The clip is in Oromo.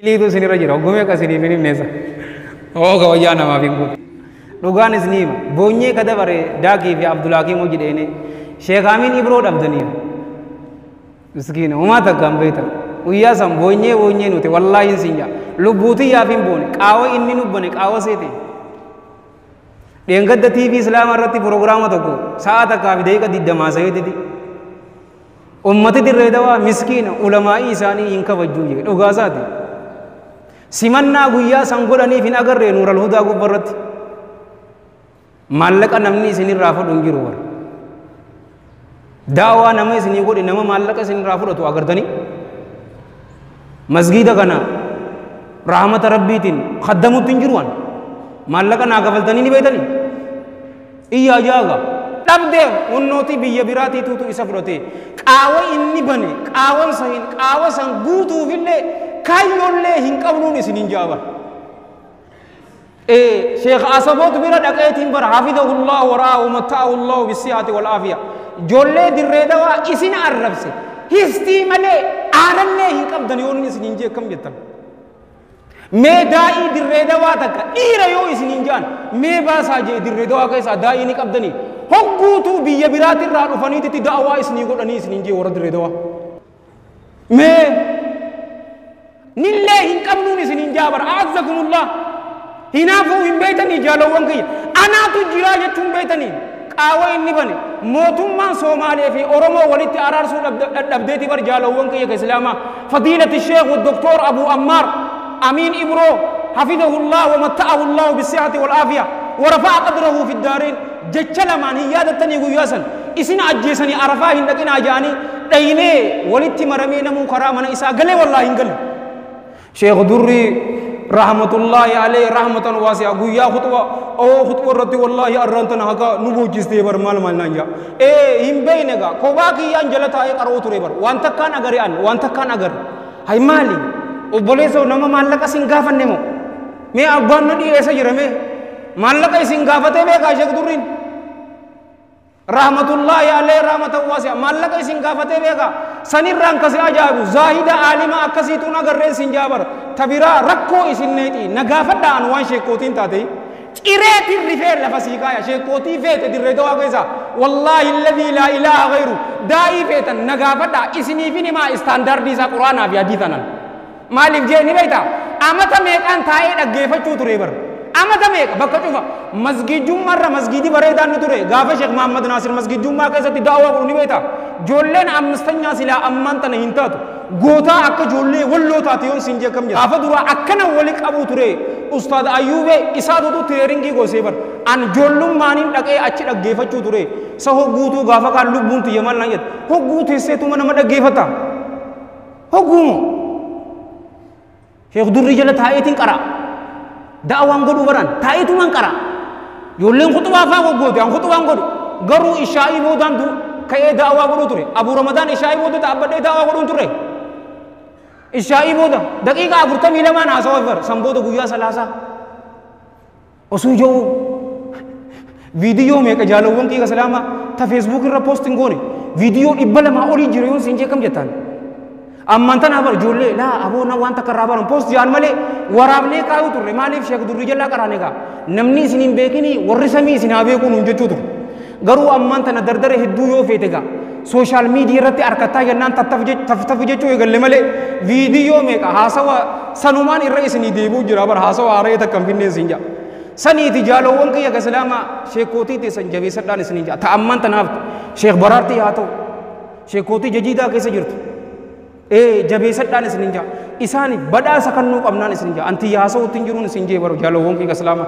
Iliitu isinirra jira. Hoggumee akka isiniif hin himneessa. Oo gawayyaa namaaf hin guutu. Dhugaan isinii hima. Boonyee ka dabare Daakii fi Abdulhakiim hojii dheene. Sheekaamiin Ibroo dhabdaniiru. Miskiina homaa takka hin beektan. Guyyaa san boonyee boonyee nuti wallaahi hin siin jaa. Lubbuutiyyaaf hin boone. Qaawa inni nu bane qaawa seete. Dheengadda TV Islaama irratti pirogiraama tokko sa'a takkaa fi daqiiqa digdamaa sayeetiti. Ummati Dirree Dawaa miskiina ulamaa'ii isaanii hin kabajjuu jedhe dhugaa isaati. Simannaa guyyaa san godhaniif hin agarree Nuural Hudaa gubba irratti. Maallaqa namni isinirraa fudhu hin jiru bara. Daawaa nama isinii godhe nama maallaqa isinirraa fudhatu agartanii. Masgiida kana rahmata Rabbiitiin khaddamutti hin jiru an. Maallaqa naa kafaltanii ni beektanii. Iyyaa jaaga. Dhabdee hunnootii biyya biraatiituutu isa fudhate. Qaawa inni bane qaawan sahin qaawa san guutuufillee kaayyoollee hin qabnuun isiniin ja'a bara. Ee Sheekh Asaboot bira dhaqeetiin bara hafidahullahu wara'ahu matta'ahullahu bissihati wal aafiya. Ijoollee Dirree Dawaa isin arrabse histii malee aarallee hin qabdan yoo inni isiniin jee akkam jettan. Mee daa'ii Dirree Dawaa takka dhiira yoo isiniin ja'an mee baasaa jee Dirree Dawaa keessaa daa'ii ni qabdanii hogguutuu biyya biraatirraa dhufaniititti da'awaa isinii godhanii isiniin jee warra Dirree Dawaa. Mee nillee hin qabnuun isiniin jaa bara a'azzakumullah hinaafuu hin beeytanii jaalawwan kiyya anaatu jiraa jechuun beeytanii qaawa inni bane mootummaan Soomaalee fi Oromoo walitti araarsuu dadhabdeeti bar jaalawwan kiyya ka Islaamaa fadiilati Sheekh Doktor Abu Ammaar Amiin Ibroo hafidahullah wa matta'ahullahu bisihati wal aafiya wa rafa'a qadrahu fi daariin jecha lamaan hin yaadattanii guyyaa san isin ajjeesanii Arafaa hin dhaqinaa ja'anii dhaynee walitti maramee namuu karaa mana isaa galee wallaahi hin galle. Sheekh Durrii rahmatullahi alayhi rahmatan waasi'a guyyaa khuxba oo khuxba irratti wallaahi arraan tana haqa nu boojjistee bar maal maal naan jaa. Ee hin beeyne gaa kophaa kiyyaan jala taa'ee qara'uu ture bar waan takkaan agare an waan takkaan agare. Hay maali obboleessoo nama maallaqa sin gaafanne moo mee abbaan na dhiyeessa jira mee maallaqa isin gaafatee beekaa Sheekh Durriin. Rahmatullahi alayhi rahmatan waasi'a maallaqa isin gaafatee beeka sanirraan kasi ajaa'ibu zaahida aalima akkasiituun agarreen sin jaabar tabiraa rakkoo isin neexi na gaafadhaa an waan sheekkootiin taate cireetiin rifee lafa sii kaaya sheekkootii feete Dirree Dawaa keessa wallaahi alladhii laa ilaaha ghayru daa'ii feetan na gaafadhaa isiniifin himaa istaandaardii isaa quraanaa fi hadiisanan Maaliif jee ni beektaa? Amata meeqaan taa'ee dhaggeeffachuu ture bar. Amata meeqa bakka cufa masgiijummaarra masgiidi bareedaan ni ture. Gaafa Sheekh Muhammad Naasir masgiijummaa keessatti da'awaa godhu ni beektaa? Ijoolleen ammistanyaa silaa ammaan tana hin taatu. Gootaa akka ijoollee walloo taate yoon siin jee akkam jetta? Gaafa duraa akkana wali qabuu ture. Ustaad Ayyuubee isaatutu tireeringii goosee bar. An ijoollummaaniin dhaqee achi dhaggeeffachuu ture. Sa hogguutuu gaafa kaan lubbuun tiyya maal naan jette? Hogguu teesseetuma nama dhaggeeffata. Hogguu Sheekh Durrii jala taa'eetiin qara'a. Da'awaan godhuu baran taa'eetumaan qara'a. Ijoolleen khuxubaa faa goggoote an khuxubaan godhu. Garuu ishaa'ii boodaan ka'ee da'awaa godhuu ture. Abuu Ramadaan ishaa'ii booda dhaabbadhee da'awaa godhuun turre. Ishaa'ii booda daqiiqaa 42 haasawa bara san booda guyyaa salaasaa. Osoo jiru viidiyoo meeqa jaalawwan kiyya islaamaa ta Facebook irra post hin goone viidiyoo 200 olii jira yoon siin jee kam jettaan. Ammaan tana bar ijoollee laa aboo na waan takka irraa baran post jaan malee waraabnee kaayuu turre maaliif Sheekh Durrii jalaa qaraane gaa namni isin hin beekinii warri samii isin haa beekuu nuun jechuu ture. Garuu ammaan tana dardara hedduu yoo feete gaa sooshaal miidiyaa irratti harkattaa jennaan tattaf jechuu eegalle malee viidiyoo meeqa haasawa sanumaan irra isinii deebi'u jira bar haasawa haara'ee takka hin finneen siin ja'a. Saniiti jaalowwan kiyya ka islaamaa sheekootii teessan jabeessadhaan isiniin ja'a. Ta ammaan tanaaf Sheekh Baraartii haa ta'u sheekootii jajiidaa keessa jirtu. Ee jabeessadhaan isiniin ja'a. Isaani badhaasa kannuu qabnaan isiniin ja'a. Anti haasa'uutti hin jiruun isin jee baru jaalowwan kiyya islaamaa.